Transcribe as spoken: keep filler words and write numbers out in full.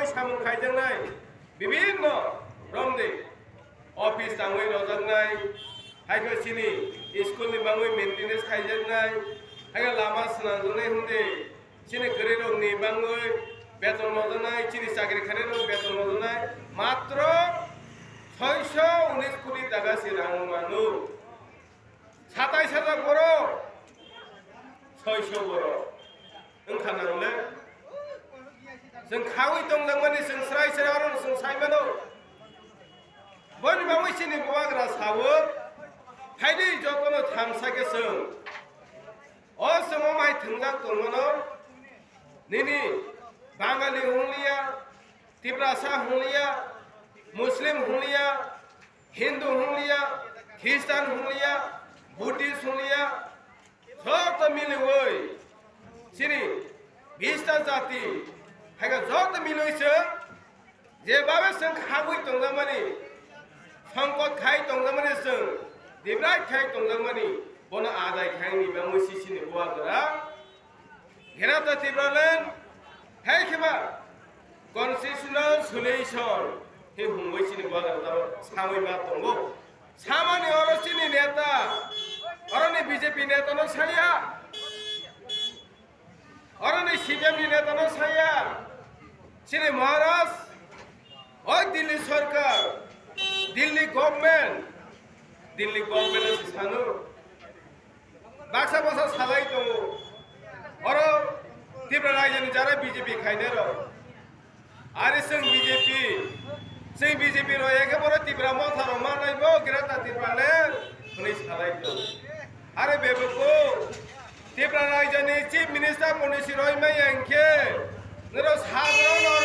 Samung khaijaknai bibinno romdi office tangwi rojaknai, haikhe chini school ni bangwi maintenance khaijaknai, haikhe lama swnamjaknai hwnde chini kwrwirokni bangwi beton rojaknai, chini chakri khainairok beton rojaknai, matro soiso unis koti taka se rang mano. Satais hajar borok, soiso borok. Wngkha nangle? Chwng khaui tongjakmani chwng srai srai aro chwng sai mano. Boni bagwi chini bubagra sawo, phaidi jotono thamsa khe chwng. O chwngno mai thwngjak tongmano, nini Bangali hwnliya, Tiprasa hwnliya, Muslim hwnliya, Hindu hwnliya, Christian hwnliya, Buddhist hwnliya, joto miliwi chini bista jati, haikhe joto miliwi chwng jebabe chwng khagwi tongjakmani, songkot khai tongjakmani, chwng dibrai khai tongjakmani, bono adai khaini bangwi sisini bubagra Greater Tipraland, hai kheba constitutional solution he hwnwi chini bubagra tamo sawi ma tongo. Samani oro chini neta, oroni B J P neta no saya, oroni C P M ni neta no saya, chini Maharaj, oi Delhi sarkar, Delhi government, Delhi government no sano. Baksa baksa salai tongo. Oro Tripura rajyoni jara B J P khainai rok. Ari chwng B J P, chwng B J P rok eke boro Tripura motha rok manai bo Greater Tipraland hwnwi salai tongo. Ari bebeko Tripura rajyoni Chief Minister Monising Roy maya hinkhe noro sagono